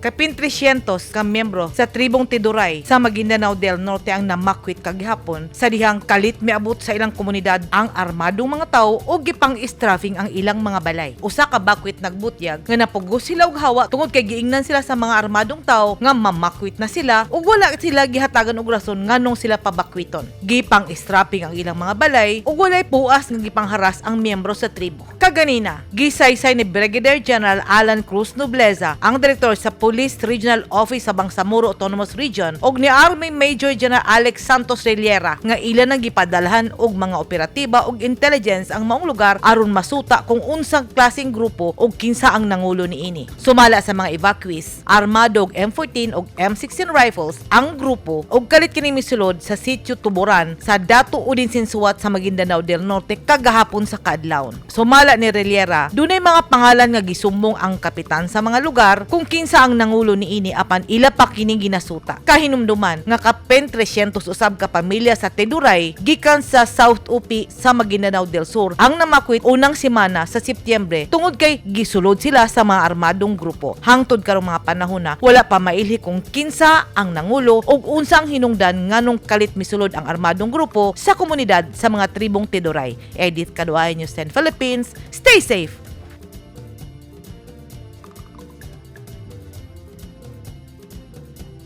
Kapin 300 ka miyembro sa tribong Teduray sa Maguindanao del Norte ang namakwit kagihapon sa dihang kalit miabot sa ilang komunidad ang armadong mga tawo o gipang-strafing ang ilang mga balay. Usa ka bakwit nagbutyag nga napugos sila og hawa tungod kay giingnan sila sa mga armadong tawo nga mamakwit na sila ug wala sila gihatagan og rason nganong sila pabakwiton. Gipang-strapping ang ilang mga balay ug walay puas nga gipangharas ang miyembro sa tribo. Kaganina, gisaysay ni Brigadier General Alan Cruz Nobleza, ang direktor sa Police Regional Office sa Bangsamoro Autonomous Region, ug ni Army Major General Alex Santos Rillera nga ila nang gipadalhan og mga operatiba ug intelligence ang maong lugar aron masuta kung unsang klaseng grupo ug kinsa ang nangulo niini. Sumala sa mga evacuees, armado og M14 ug M16 rifles ang grupo ug kalit kini misulod sa sitio Tuburan sa Datu Odin Sinsuat sa Maguindanao del Norte kagahapon sa kaadlawon. Sumala ni Rillera, dunay mga pangalan nga gisumbong ang kapitan sa mga lugar kung kinsa ang nangulo niini, apan ila pa kini ginasuta. Kahinumduman nga kapin 300 usab ka pamilya sa Teduray gikan sa South Upi sa Maguindanao del Sur ang namakwit unang semana sa Setyembre tungod kay gisulod sila sa mga armadong grupo. Hangtod karong mga panahon na, wala pa mailhi kung kinsa ang nangulo ug unsa ang hinungdan nganong kalit misulod ang armadong grupo sa komunidad sa mga tribong Teduray. Edith Kaduay, News 10 Philippines. Stay safe.